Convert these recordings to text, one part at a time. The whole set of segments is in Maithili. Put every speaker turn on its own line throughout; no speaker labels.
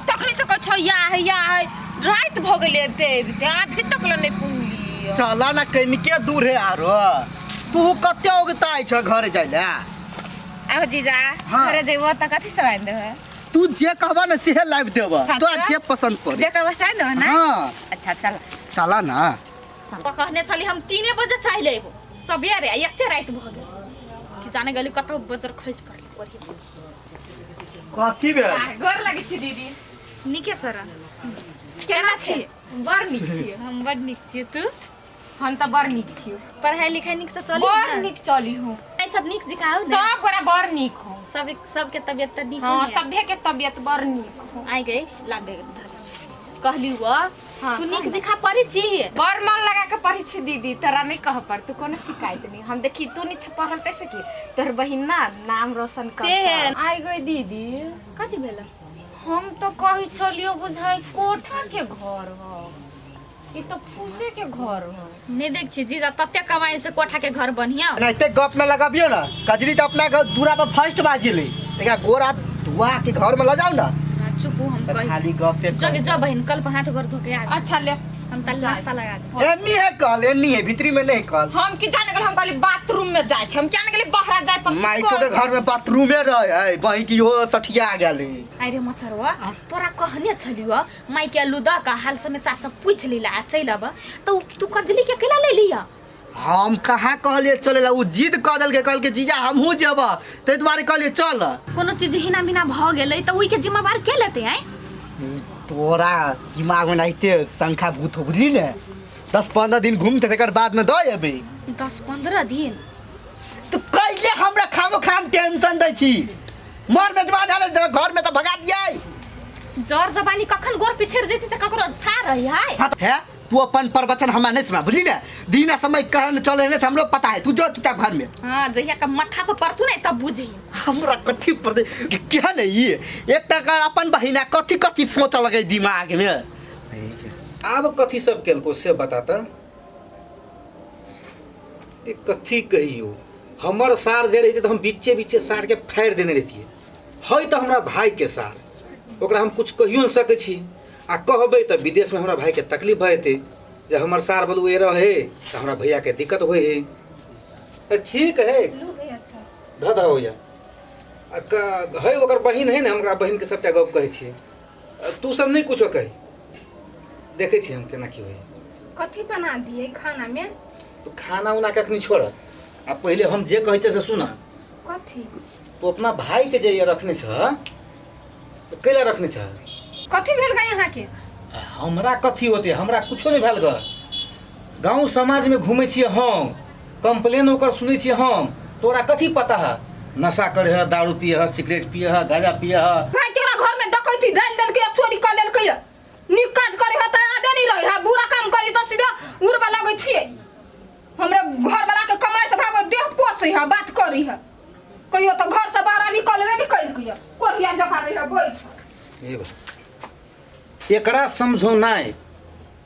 तखनी से कहै छौ या है या है राति भऽ गेलै अबिते अबिते अभी तक ले नहि पुगलियै।
चला ना कनिके दूर है आरो तू कते उगताइ छ घर जाय ले।
आहो जीजा।
हाँ।
घरे जेबो तऽ कथी सब आनि देबै?
तू जे कहबा ने सेहे लाबि देबऽ,
सच?
तोरा जे पसंद पड़े।
जे कहबो से आनि देबै ने?
हाँ।
अच्छा चल।
चला ना।
कहने छली हम 3 बजे चलि अयबो सबेरे, आ एते राति भऽ गेल कि जाने गेली कतौ बजर खसि पड़लै पढ़ी।
कथी भेल?
गोर लगै छी दीदी।
नीके सर।
केना छी? बड़ नीक छी।
हम बड़ नीक छी। तू?
हम तऽ बड़ नीक छी।
पढ़ाई लिखाई नीक से चली?
बड़ नीक चली हूँ।
सब नीक जकाँ हो ने?
सब गोरा बड़ नीक हो।
सब सबके तबियत तऽ नीक?
हाँ, सभे के तबियत बड़ नीक हो।
आइ गई लाबे धरे कहली हुआ।
हाँ,
तू नीक जकाँ पढ़ै छी?
बड़ मन लगा के पढ़ै छी दीदी, तोरा नहीं कह पर तू कोनो शिकायत नहीं। हम देखी तू नहीं पढ़ल तैसे की तोहर बहिन ना नाम रोशन कर।
से है।
आई गई दीदी।
कथी भेल?
हम तो कही छलियो बुझाई कोठा के घर हो, ई तो फूसे के घर हो।
नहीं देख छी जीजा तते कमाई से कोठा के घर बनिया।
एनाहिते गप न लगाबियो ना कजरी, तो अपना घर दूरा पर फर्स्ट बाजिले एकरा गोरा धुआ के घर में ल जाओ ना।
चुप हो, हम
तऽ
कहै
खाली गप पे
जो जो बहिन कल पर हाथ गोर धो के आ।
अच्छा ले।
हम तल नाश्ता लगा दे।
एनी है कल, एनी है भीतरी में नहीं कल।
हम की जाने गेल, हम कहली बाथरूम में जाय छी, हम क्या गेली बहरा जाय पर।
माइको के घर में बाथरूमे रहे है, बही की हो सठिया गेली।
अरे मच्छरवा, तोरा कहने छलियो माई के आलू द के हाल समाचार सब पूछ लीला आ चलि अब तो तू कजली के अकेला ले लिया।
हम कहाँ कहलिए चले ला, उ जिद कह देलकै, कहलकै जीजा हमहूँ जेबऽ, ताहि दुआरे कहलिए चल।
कोनो चीज हिना मिना भऽ गेलै तऽ ओहिके जिम्मेवार के लेतै? आँय
तोरा दिमाग में नाहिते शंखा भूत हो, बुझली ने? 10-15 दिन घूमते तकर बाद में दऽ एबै।
10-15 दिन?
तू कैले हमरा खामो खाम टेंशन दै छी, मर मेजबान आले घर में तऽ भगा दियै।
जर जबानी कखन गोर पिछड़ जेतै तऽ ककरो था रही है।
हाँ है, तू अपन प्रवचन हमरा नहीं सुना, बुझली ने? दिन आ समय कहन चले ने से हमरो पता है। तू जो चुपचाप घर में।
हाँ, जहिया के माथा पर पड़तू ने तब बुझी।
हमरा कथी पर क्या नहीं ये एक टका अपन बहिना कथी कथी सोच लगे दिमाग में।
आब कथी सब केलको से बता त। ए कथी कहियो, हमर सार जे रहितै तऽ हम बीचे बीचे सार के फाड़ि देने रहितियै। है तऽ हमरा भाई के सार, ओकरा हम कुछ कहियो नहि सकै छी, आ कहबै तऽ विदेशमे हमरा भाईके तकलीफ भऽ जेतै जे हमर सार बलू ए रहे तऽ हमरा भैयाके दिक्कत होइ है। तऽ ठीक है, धऽ दहो भैया। आ है ओकर बहिन है ने, हम ओकरा बहिनके सबटा गप कहै छियै, तू सब नहि कुछो कही, देखै छियै हम केना की होइ।
कथी बना दिए खाना में?
तो खाना उना के अखनी छोड़, आ पहिले हम जे कहै छियै से सुना।
कथी?
तू अपना भाई के जे ये रखने छ, तो कैला रखने छ?
कथी भेल गई अहाँ के?
हमरा कथी होते, हमरा कुछो नहीं भेल ग। गांव समाज में घूमे छियै हम, कंप्लेन ओकर सुनै छियै हम, तोरा कथी पता है? नशा करे है, दारू पिए है, सिगरेट पिए है, गांजा पिए है।
भाई केकरा घर में डकैती डालि देलकै, चोरी कऽ लेलकै। नीक काज करे है तऽ यादे नहीं रहे है, बुरा काम करे तऽ सीधा उड़बा लगै छियै। हमरे घर वाला के कमाई से भागो देह पोसै है, बात करी है। कहियो तऽ घर से बाहर निकलबे नहीं कइलकै है, कोढ़िया जकाँ रहे है बैठ।
ए बा, एकरा समझौनाइ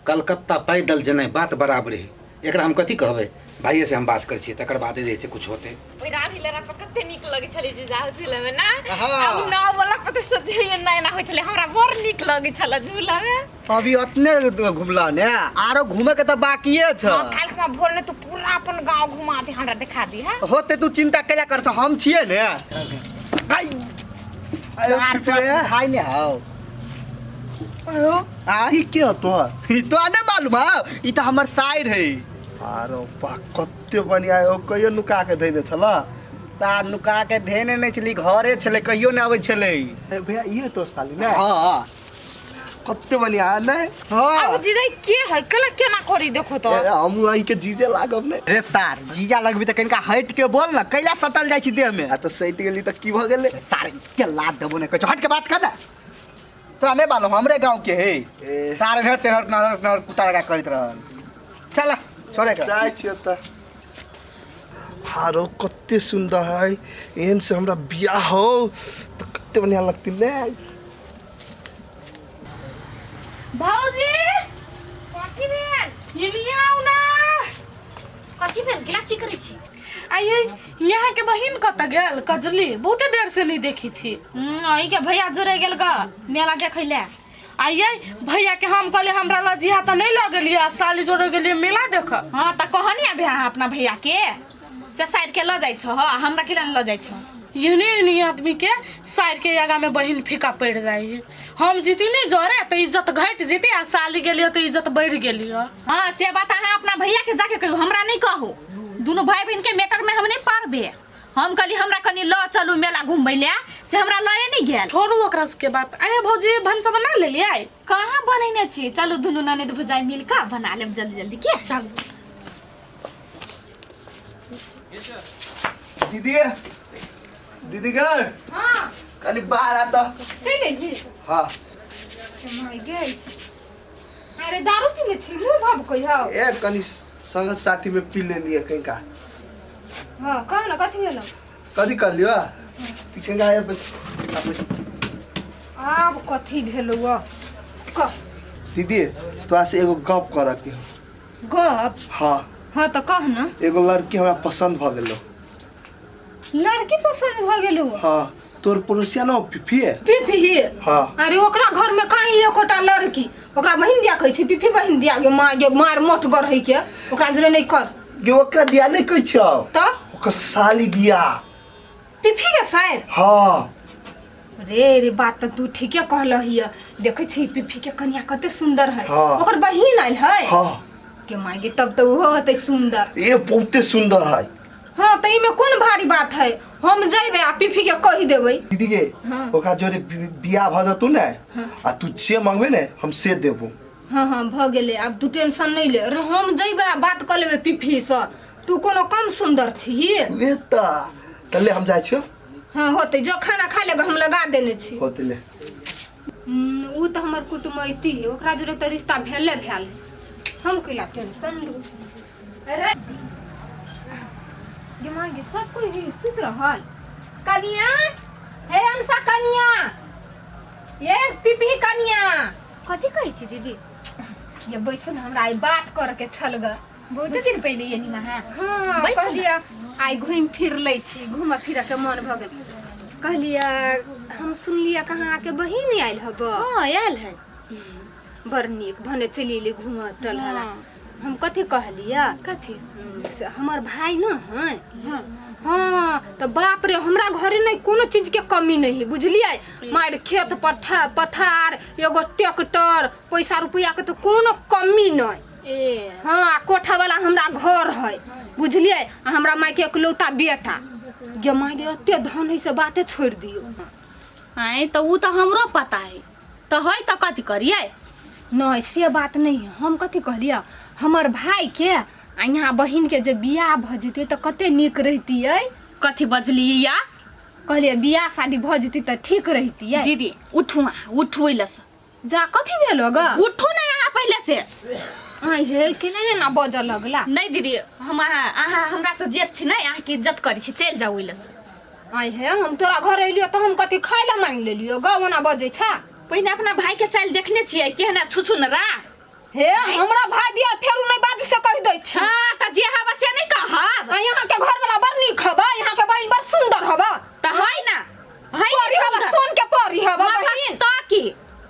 कलकत्ता पैदल जेनाइ बात बराबर है। एकरा हम कथी कहबै? भाइये से हम बात करै छियै, तकर बादे जे छै कुछ होतै।
ओहि राही लेरा पर कते नीक लगै छलै जीजा झूला में ना?
हाँ।
आ उ नाव वाला पर तऽ सोझे एना एना होइ छलै, हमरा बड़ नीक लगै छलै झूला में।
अभी अपने घुमला ने, आरो घूमे के तऽ बाकिए छ।
हाँ, काल्हि खुमा भोर में तू पूरा अपन गांव घुमा दे, हमरा देखा दी है।
होते, तू चिंता कैला कर छ, हम छियै ने। सार भाई ने हौ।
आयो।
आ
ई के हतो?
ई तो ने मालूम हौ, ई तऽ हमर साइड है।
आरो बा, कते बढ़िया हो, कहियो नुका के धैने छल?
ता नुका के धेने नहि छली, घरे छलै, कहियो नहि अबै छलै।
ए भैया, इहे तोर साली ने?
हाँ।
कते बढ़िया है ने?
हाँ।
अब जीजा के है, केना केना करी देखो तो।
ए, हमहूँ अहीं के जीजे लागब ने।
रे सार, जीजा लगबी तऽ कनिका हटि के बोल ने, कैला सटल जाइ छी देह में?
आ तऽ सटि गेली तऽ की भऽ गेलै?
सार के लात देबो ने, कहै छौ, हटि के बात कर ने। तोरा नहि मालूम हमरे गाँव के है।
ए।
सार घर से हट नहर नहर कुत्ता लगा करैत रहल। चल छोड़े के
जाइ छियै तऽ। हारो कते सुंदर है, एहन से हमरा बियाह हो तऽ कते बढ़िया लगती ने।
भौजी।
कथी भेल?
इलिया आउ ना।
कथी भेल? केना चिकरै छी?
आइए यहाँ के बहिन कतऽ गेल कजली बहुते देर से नहीं देखी छी।
अहीं के भैया जोरे गेल ग मेला देखै ले।
आइए भैया के हम कहले हमरा लजिया तऽ नहीं लऽ गेलियै आ साली जोरे गेलियै मेला देख।
हाँ तऽ कहनी अभी अहाँ अपना भैया के से साइड के लऽ जाइ छह, हमरा के लऽ जाइ छह।
एहने एहने आदमी के साइड के आगा में बहिन फीका पड़ जाइ है। हम जीती नहीं जोरे तऽ इज्जत घटि जेती आ साली गेलियै तऽ इज्जत बढ़ि गेलियै।
हाँ से बात अहाँ अपना भैया के जाके कहियो, हमरा नहीं कहू। दुनू भाई बहन के मैटर में हम नहीं पड़बे। हम कहली हमरा कनी लऽ चलू मेला घूमबै ले, से हमरा लए नहीं गेल।
छोड़ू ओकरा सबके बात। आये भौजी भनसा बना लेलियै?
कहाँ बनैने छी, चलू दुनू ननद भौजाई मिल कऽ बना लेब जल्दी जल्दी के।
चलू।
दीदी, दीदी गए।
हाँ।
कनी बाहर आता।
चलि एली?
हाँ।
माय गे, अरे दारू पीने छी मुँह भभकै हौ?
ए कनी संगत साथी में पी लेनी है कहीं का।
हाँ कह न कथी भेलौ?
कथी कर लियो? ती कहीं का
आब कथी भेलौ? कह।
दीदी तोरा से एगो गप करऽ के हौ।
गप?
हाँ।
हाँ तऽ कह न।
एगो लड़की हमरा पसंद भ गेलो।
लड़की पसंद भ गेलौ?
हाँ, तोर पड़ोसिया न पिफिए?
पिफी?
हाँ।
अरे ओकरा घर में कहीं एकोटा लड़की, ओकरा बहिन दिया कहै छी, पिफी बहिन दिया गे माँ गे मार मोट गढ़ै के, ओकरा जरे नहीं कर।
गे ओकरा दिया नहीं कहै छौ।
तऽ?
ओकर साली दिया।
पिफी के साइर?
हाँ।
रे रे बात तऽ तू ठीके कहलही। देखै छी पिफी के कनिया कते सुंदर है।
हाँ।
ओकर बहिन आयल है।
हाँ।
के माय गे तब तऽ ओहो होतै सुंदर।
ए बहुते सुंदर है।
हाँ तऽ एहिमे कोन भारी बात है, हम जइबै आ पिफी के कहि देबै।
दीदी गे
हाँ।
ओकरा जोरे बियाह भ जतौ ने आ तू जे मंगबे ने हम से देबो।
हाँ हाँ भ गेलै, आब तू टेंशन नहीं ले। अरे हम जइबै आ बात कऽ लेबै पिफी सँ, तू कोनो कम सुंदर छही?
वे तऽ ले हम जाइ छियौ।
हाँ होतै, जो खाना खा लेगा हम लगा देने छी।
होतै ले।
उ तऽ हमर कुटुमैती है, ओकरा जोरे तऽ रिश्ता भेले भेल, हम कैला टेंशन लू। अरे गे माँ गे सब कोई भी सुत रहल। कनिया हे अंशा कनिया, ये पिपही कनिया।
कथी कहै छी दीदी?
ये बैसन हमरा आई बात कर के छल ग।
बहुते दिन पहिले ये नी हाँ।
हाँ
बैसू न।
कहलियै आइ घुमि फिर लै छी, घूम फिर के मन भऽ गेल। कहलियै हम सुनलियै कहाँ आके बहिन आयल हब।
हाँ आयल है।
बड़ नीक भने चलि एली घूम टहला। हम कथी कहलियै?
कथी?
से हमर भाई न है। हाँ तऽ बाप रे हमरा घरे नहि कोनो चीज के कमी नहीं है बुझलियै। मारि खेत पथार एगो ट्रैक्टर पैसा रुपया के तऽ कोनो कमी नहीं।
ए
हाँ आ कोठा वाला हमरा घर है बुझलियै। आ हमरा माय के एकलौता बेटा गे माय गे एते धन है से बाते छोड़ि दियौ।
आँय तऽ उ तऽ हमरो पता है, तऽ है तऽ कथी करियै?
नहीं से बात नहीं है। हम कथी कहलियै हमर भाई के आ यहाँ बहिन के जे बियाह भऽ जेतै तऽ कते नीक रहितियै।
कथी बजलियै या?
कहलियै बियाह शादी भऽ जेतै तऽ ठीक रहितियै।
दीदी उठू अहाँ, उठू ओहि लए सँ।
जा कथी भेलो ग?
उठू ने अहाँ पहिले से।
आइ हे केना एना बजऽ लगला?
नहीं दीदी हम अहाँ हमरा से जेठ छी ने, अहाँके इज्जत करै छी, चलि जाउ ओहि लए सँ।
आइ हे हम तोरा घर एलियो तऽ हम कथी खाय लए मांगि लेलियो ग ओना बजै छा?
पहिने अपना भाई के चालि देखने छियै केहन छुछु न रा।
हे हमरा भाई दिया फेरू नहीं बाजू से कहि दै छी।
हाँ तऽ जे हवा से नहीं कहब।
आ यहाँ के घर वाला बड़ नीक हबा, यहाँ के बहिन बड़ सुंदर हबा।
तऽ है ना, है
परी हबा,
सुंदर।
सोन के परी हबा
मगर
बहिन।
तऽ की?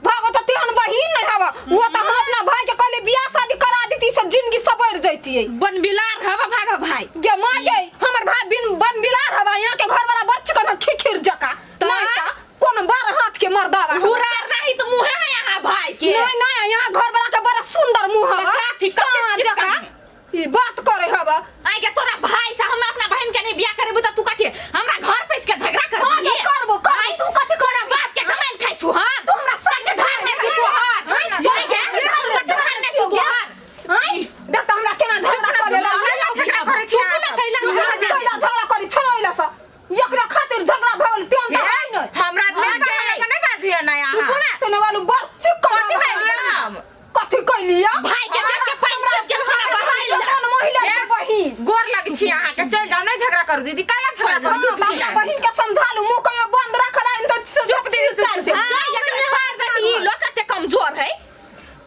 भागो तऽ तेहन बहिन नहीं हबा। वो तऽ हम अपना भाई के कहले बियाह शादी करा देती सब जिंदगी सवर जैतियै।
बनबिलार हबा भागो भाई।
गे माँ गे हमर भाई बिन बनबिलार हबा, यहाँ के घर वाला बड़ चिकन खिखिर जका।
तऽ?
नहीं तऽ कोन बारह हाथ के मर्दावा हबा।
हुरार नहीं तऽ मुँहे है यहाँ भाई के।
नहीं नहीं यहाँ घर वाला के बड़ा सुंदर मुँह हबा।
तऽ कथी, कते
सामा
चिकन
जका।
है।
ई बात करे हबा।
आइ के तोरा भाई से हम अपना बहन के नहीं बियाह करेबू तऽ तू कथी हमरा घर पैस के झगड़ा करबी?
हाँ, तऽ करबो, करबो।
आइ तू कथी तोरा बाप के कमाइल खाइ छु हम?
तू हमरा साथे
धार ने छु तोहर।
हाँ,
आइ के कथी धार ने छु तोहर?
आइ देख तऽ हमरा केना झगड़ा करे
चुप ना, झगड़ा करै छी अहाँ सब।
चुप ना, कैला झगड़ा करी छोड़ो एला से। एकरा खातिर झगड़ा भऽ गेल तेहन तऽ है नहि।
हमरा
हाँ,
नहि
गे।
नहि बाजियो ना अहाँ।
तने वालू बड़ चिकन
कथी कहलियै हम?
कथी कैलियै?
भाई के देख के पानि चुप गेल हमरा बहिन लए।
जवान महिला के बहिन।
गोर लग छी अहाँ के, चलि जाउ, नहि झगड़ा करू दीदी, काला झगड़ा करू, चुप छी
अपना बहिन के समझा लू, मुंह कहियो बंद रखला, इन तो
चुप दीदी, तू
चाल
चुप।
दे।
जा, एकरा छोड़ दे, ई लोग कते कमजोर है।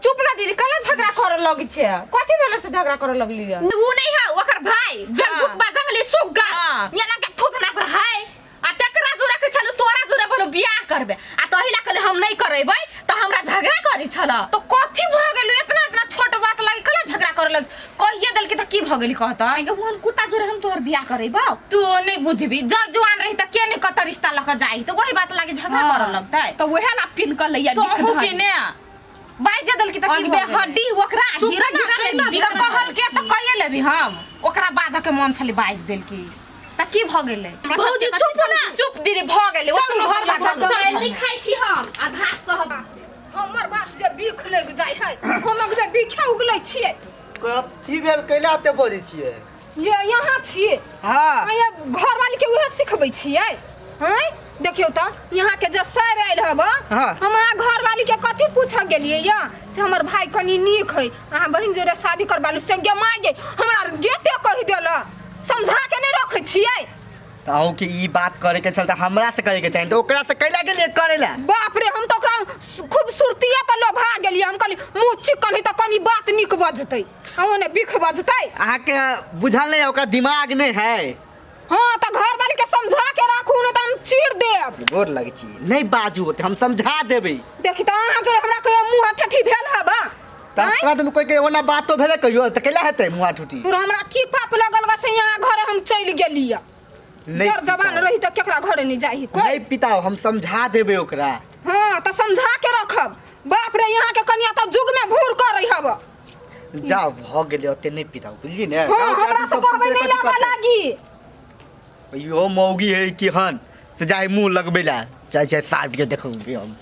चुप
ना दीदी, कला झगड़ा करे लगी छे? कथी भेले से झगड़ा करे लगली है?
उ नहीं है ओकर भाई बेलधुक बा जंगली सुग्गा।
हाँ।
याना के थुथना पर है आ तकरा जोरा के छलु तोरा जोरा बोलो बियाह करबे आ तहिला कहले हम नहीं करेबै त हमरा झगड़ा करी छल।
तो कथी भ गेलु? इतना इतना छोट बात लागी कला झगड़ा करे लग? कहिए देल की त की भ गेली कहता?
आगे वन कुत्ता जोरे हम तोहर बियाह करेबौ।
तू नहीं बुझबी, जब जुआन रही त के नहीं कत रिश्ता लक जाई त वही बात लागी झगड़ा करे लगतै।
त ओहे ला पिन कर लैया।
तो हूं के ने बाई जे देल की त की
अगबे
भ गेलै?
हड्डी ओकरा गिरा गिरा में
त कहल के त कहिए लेबी हम, ओकरा बाज के मन छली बाज देल की त की भ गेलै?
भौजी चुप ना।
चुप दीदी, भ गेलै।
चलू
ओकरो
घर
घर
चल,
चल।
लिखाइ छी हम आधा सहब।
हमर बाप जे बीख लग जाइ है, हम अगबे बीखे उगलै छियै।
कथी भेल? कैला एते बजै छियै?
ये यहाँ छियै?
हाँ।
आ ये घरवाली के उहे सिखबै छियै हैं? देखियौ तऽ यहाँ के जे सर आयल हब।
हाँ।
हम अहाँ घरवाली के कथी पूछऽ गेलियै या से हमर भाई कनी नीक है, अहाँ बहिन जोड़े शादी करबालू से गे माय गे हमरा गेटे कहि देल। समझा के नहीं रखै छियै।
तऽ अहूँके ई बात करे के छल तऽ हमरा से करे के चाही, तऽ ओकरा से कैला गेलियै करे ला?
बाप रे, हम तऽ ओकरा खूबसूरतीये पर लोभा गेलियै। हम कहली मुँह चिकन है तऽ कनी बात नीक बजतै आ ओने बिख बजतै।
अहाँके बुझल नहि है, ओकरा दिमाग नहि है।
हाँ तऽ घरवाली के समझा के राखू, नहीं तऽ हम चीर देब।
गोर लगै छी, नहि बाजू ओते, हम समझा देबै।
देखी तऽ अहाँ जोड़े हमरा कहियो मुँह ठेठी भेल हबा?
तऽ अपना दुनू कोइ के ओना बातो भेलै कहियो तऽ कैला हेतै मुँह ठुटी?
तोरा हमरा की पाप लगल ग से यहाँ घरे हम चलि गेलियै?
नहि
जर जवान
पिताओ।
रही तऽ केकरा घरे नहीं जाही कोइ।
नहि पिताओ, हम समझा देबै ओकरा।
हाँ तऽ समझा के रखब। बाप रे, यहाँ के कनिया तऽ जुग में भूर करै हब।
जाओ, भऽ गेलै, ओते नहि पिताओ, बुझली ने?
हाँ,
गाँवके
हमरा
आदमी
से
सब
कहबै
पूछे
नहीं
कथी
लगा
कहतै?
लागी।
इहो मौगी है कि हन से जाय मुँह लगबै ला चाहे चाहे साफ के देखबै हम।